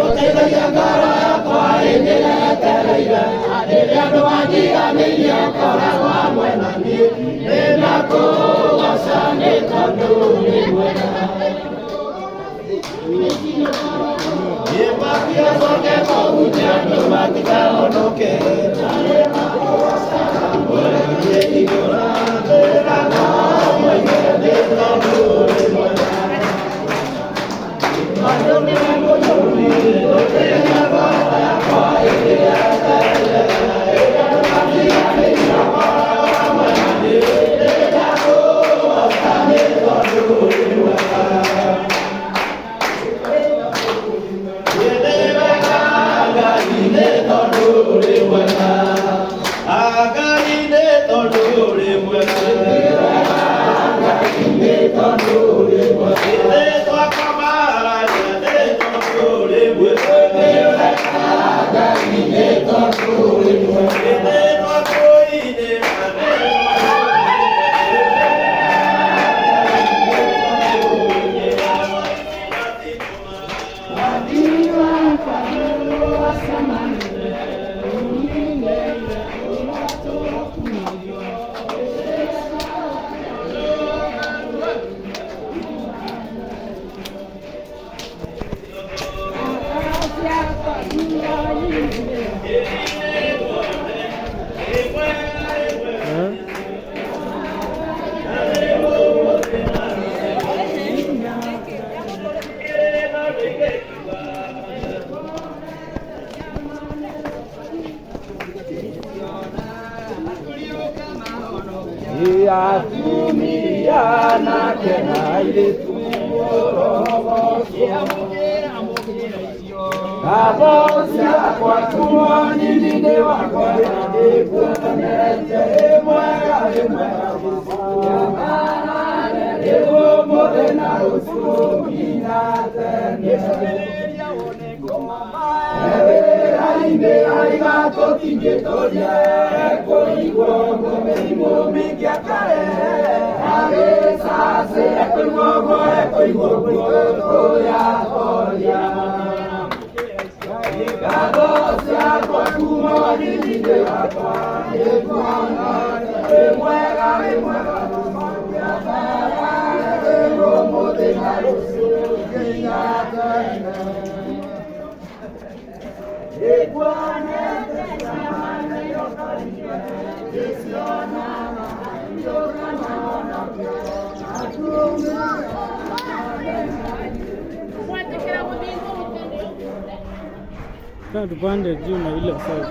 Ũteithagia ngoro yakwa hĩndĩ ĩrĩa yetereire. Rĩrĩa andũ manjiganĩirie ũkoragwo hamwe na niĩ. Nĩndakũgoca nĩ tondũ wĩ mwega. Nipatie kũhunjia andũ matikahonoke. Atumia nake na airĩtu Ngatho ciakwa kuma nyini-inĩ wakwa nĩnguonete wĩ mwega wĩ mwega Ĩ ũmũthĩ na rũciũ nginya tene. Wĩra-inĩ aiga tũtingĩtũria kũigwo ũguo mĩrimũ mĩingĩ akarehe agĩcacĩ ekũigwo ũguo ekũigwo ũguo tũyatoria. Ngatho ciakwa kuma nyini-inĩ wakwa nĩnguonete wĩ mwega wĩ mwega ũmũthĩ na rũciũ nginya tene. Tena tupande juu na ile side.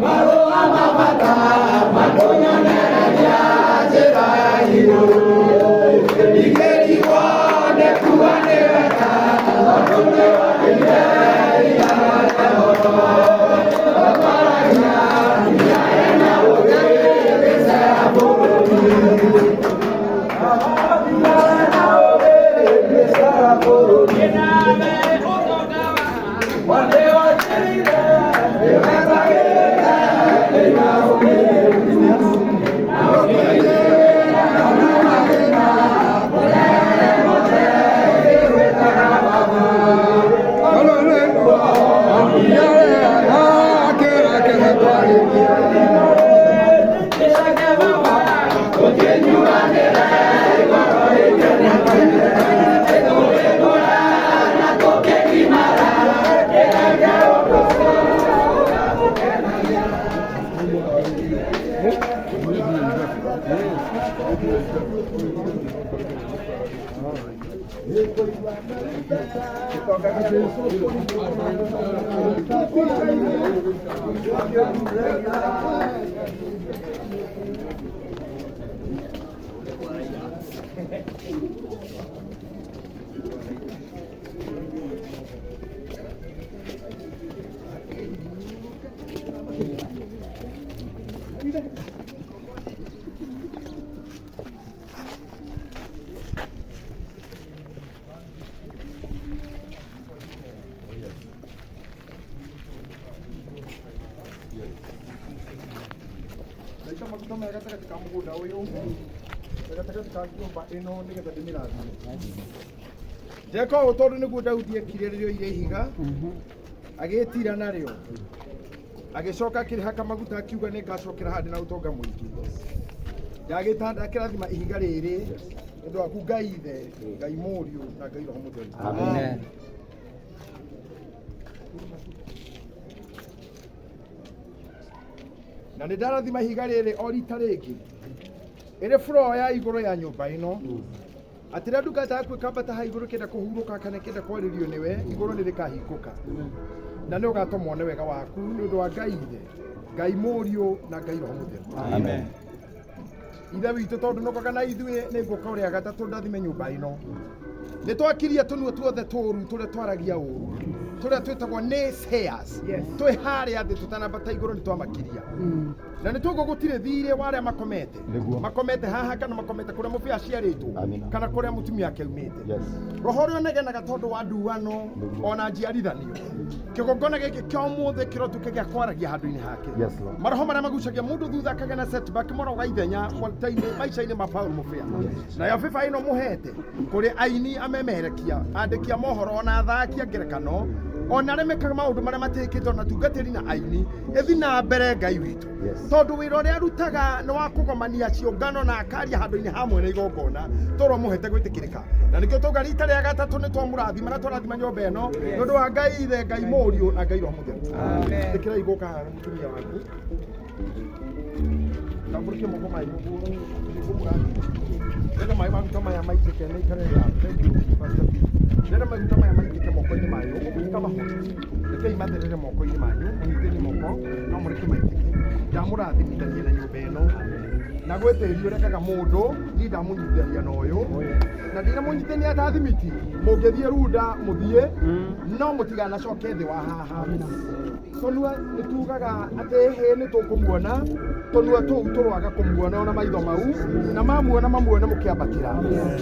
Marũa ma bata makũnyonereria njĩra ya igũrũ. Ndingĩrigwo nĩ kuga nĩ wega, tondũ nĩwonire ihiga rĩa goro. Ũkoragia hinya ĩna ũũgĩ mĩcera bũrũri. Hinya ĩna ũũgĩ mĩcera bũrũri. Ndaita maguta maya gatagatĩ ka mũgũnda ũyũ na gatagatĩ ka nyũmba ĩno nĩgetha ndĩmĩrathime. Njeka ũũ tondũ nĩguo Daudi ekire rĩrĩa oire ihiga agĩtira narĩo agĩcoka akĩrĩhaka maguta akiuga nĩ ngacokera handĩ na ũtonga mũingĩ. Ndagĩta ndakĩrathima ihiga rĩrĩ nĩ ũndũ waku Ngai Ithe, Ngai Mũriũ na Ngai Roho Mũtheru. Amen. Na nĩ ndarathima ihiga rĩrĩ o rita rĩngĩ ĩrĩ floor ya igũrũ ya nyũmba ĩno atĩ rĩrĩa ndungata yaku ĩkambata haha igũrũ ĩkĩenda kũhurũka kana ĩkĩenda kwarĩrio nĩwe igũrũ nĩ rĩkahingũka na nĩ ũgatũma one wega waku nĩ ũndũ wa Ngai Ithe, Ngai Mũriũ na Ngai Roho Mũtheru. Amen. Ithe witũ tondũ nũkaga na ithuĩ nĩ ngũka ũrĩa gatatũ ndathime nyũmba ĩno. Nĩ twakiria tũnua tuothe tũũru tũrĩa twaragia ũũru tũrĩa twĩtagwo naysayers twĩ harĩa thĩ tũtanambata igũrũ nĩ twamakiria na nĩ tuoguo gũtirĩ thirĩ wa arĩa makomete Nĩguo. makomete haha kana makomete kũrĩa mũbĩa aciarĩtwo Amina. kana kũrĩa mũtumia ake aumĩte Yes. roho ũrĩa ũnegenaga tondũ wa nduano Nĩguo. ona njiarithanio kĩgongona gĩkĩ kĩa ũmũthĩ kĩrotuĩke gĩa kwaragia handũ-inĩ hake Yes, Lord. maroho marĩa magucagia mũndũ thutha akagĩa na setback moroga ithenya maica-inĩ ma Paul Mũbĩa nayo bĩba ĩno mũhete kũrĩ aini amemerekia andĩki a mohoro ona athaki a ngerekano ona arĩa mekaga maũndũ marĩa matĩkĩte ona tungatĩri na aini ĩthi na mbere Ngai witũ Yes. tondũ wĩra ũrĩa arutaga nĩ wa kũgomania ciũngano na akaria handũ-inĩ hamwe na igongona tũrwo mũhete gwĩtĩkĩrĩka na nĩkĩo tauga rita rĩa gatatũ nĩ twamũrathima na twarathima nyũmba ĩno nĩ ũndũ wa Ngai Ithe, Ngai Mũriũ na Ngai Roho Mũtheru. Ĩtĩkĩrai gũka haha na mũtumia waku tambũrũkia moko manyu ũguo nĩngũmũrathima ndĩrenda maĩ maguta maya maitĩke nĩ ikare ya thank you Pastor P. Ndĩrenda maguta maya maitĩke moko-inĩ manyu ũgũtuĩka mahũri rekei matherere moko-inĩ manyu mũnyitĩni moko no mũreke maitĩke ndamũrathimithania na nyũmba ĩno na gwĩ tĩri ũrekaga mũndũ niĩ ndamũnyitithania na ũyũ na ndinamũnyitithania ta thimiti mũngĩthiĩ runda mũthiĩ no mũtiganacoke thĩ wa haha tũnua nĩ tugaga atĩ hĩ nĩ tũkũmuona tũnua tũu tũrwaga kũmuona ona maitho mau na mamuona mamuone mũkĩambatĩra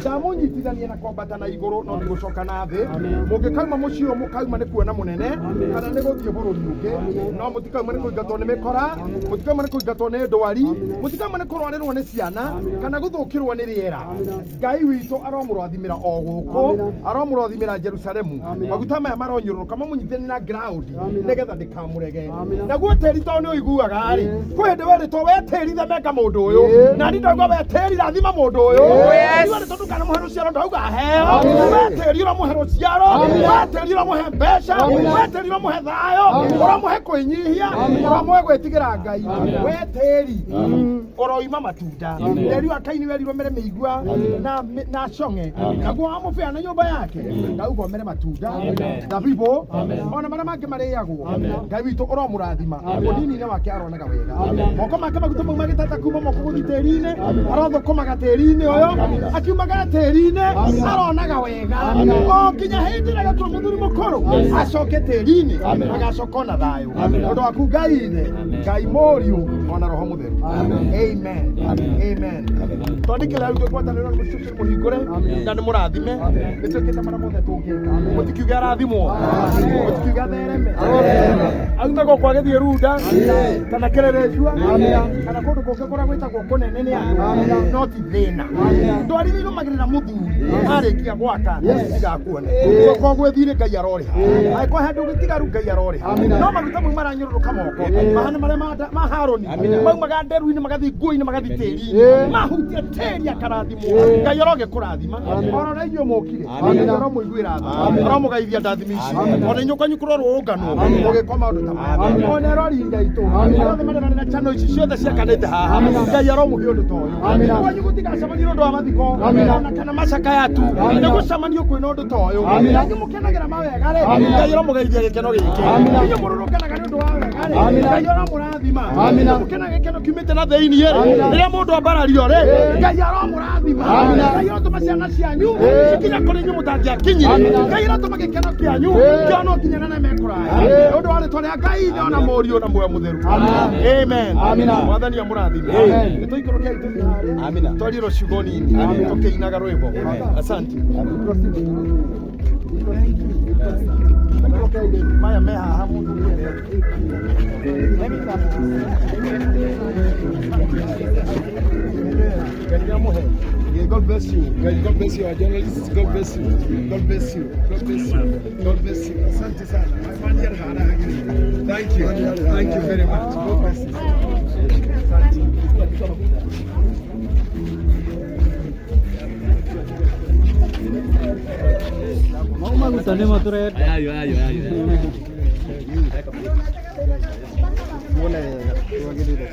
ndamũnyitithania na kwambata na igũrũ no ti gũcoka na thĩ mũngĩkauma mũciĩ ũyũ mũkauma nĩ kuona mũnene kana nĩ gũthiĩ bũrũri ũngĩ no mũtikauma nĩ kũingatwo nĩ mĩkora mũtikauma nĩ kũingatwo nĩ ndwari mũtikauma nĩ kũrwarĩrwo nĩ ciana kana gũthũkĩrwo nĩ rĩera Ngai witũ aromũrathimĩra o gũkũ aromũrathimĩra Jerusalemu maguta maya maronyũrũrũka mamũnyitithanie na ground nĩgetha ndĩkamũrege naguo tĩri tondũ nĩ ũiguaga rĩ kwĩ hĩndĩ werĩtwo we tĩri themeka mũndũ ũyũ na niĩ ndauga we tĩri rathima mũndũ ũyũ werĩtwo ndũkanamũhe rũciaro ndauga heo we tĩri ũramũhe rũciaro we tĩri ũramũhe mbeca we tĩri ũramũhe thayũ ũramũhe kwĩnyihia ũramũhe gwĩtigĩra Ngai we tĩri ũroima matunda tĩri wa Kaini werirwo mere mĩigua na cong'e naguo wamũbĩa na nyũmba yake ndauga ũmere matunda thabibũ ona marĩa mangĩ marĩagwo Ngai witũ ũromũrathima mũnini-inĩ wake aronaga wega moko make maguta mau magĩtata kuma moko gũthiĩ tĩri-inĩ arothũkũmaga tĩri-inĩ ũyũ akiumaga tĩri-inĩ aronaga wega o nginya hĩndĩ ĩrĩa agatua mũthuri mũkũrũ acoke tĩri-inĩ agacoka ona thayũ ũndũ waku Ngai ithe Ngai mũriũ ona roho mũtheru. Amen, amen. Twandĩkĩra rĩu ngwatanĩro nĩ mũcũcũ mũhingũre na nĩ mũrathime nĩ twĩkĩte marĩa mothe tũngĩka mũtikiuge arathimwo mũtikiuge athereme aume gũkũ agĩthiĩ Runda kana Kĩrĩrĩcua kana kũndũ kũngĩ kũrĩa gwĩtagwo kũnene nĩ andũ no ti thĩna ndwari iria irũmagĩrĩra mũthuri arĩkia gwaka cigakuone koguo gwĩthire Ngai arorĩha angĩkorwo he handũ gĩtigaru Ngai arorĩha no maguta mau maranyũrũrũka moko mahana marĩa ma Harũni maumaga nderu-inĩ magathiĩ nguo-inĩ magathiĩ tĩri-inĩ mahutia tĩri akarathimwo Ngai arogĩkũrathima orora inyuĩ mũkire Ngai aromũiguĩra tha aromũgaithia ndathimi ici ona inyuĩ kwanyu kũrorũrũnganwo mũgĩkwa maũndũ ta maya ona erori aitũ arĩa othe marĩ na channel ici ciothe ciakanĩte haha Ngai aromũhe ũndũ ta ũyũ kwanyu gũtigacemania ũndũ wa mathiko ona kana macakaya tu nĩ gũcemanio kwĩna ũndũ ta ũyũ inyuĩ mũkenagĩra mawega rĩ Ngai aromũgeithia gĩkeno gĩkĩ inyuĩ mũrũrũnganaga nĩ ũndũ wa wega rĩ Ngai aromũrathima mũkenaga gĩkeno kiumĩte na thĩinĩ rĩ rĩrĩa mũndũ ambarario rĩ Ngai aromũrathima Ngai arotũma ciana cianyu cikinya kũrĩ inyuĩ mũtangĩakinyire Ngai arotũma gĩkeno kĩanyu kĩonwo nginya na mekũraya nĩ ũndũ wa rĩtwa rĩa Ngai ithe ona Mũriũ na Muoyo Mũtheru. Amen. Mwathani amũrathime. Nĩ tũikũrũkei tũthiĩ harĩa twarie rũcigo nini tũkĩinaga rwĩmbo. Asante. Maya me haha mũndũ Ngai nĩamũhe. God bless you. God bless you, our journalists. God bless you. God bless you. God bless you. God bless you. Asante sana. Thank you. Thank you very much. God bless you. Asante. Maguta nĩ matũrenda. Ayo, ayo, ayo. Muone wega. Twagĩrĩire.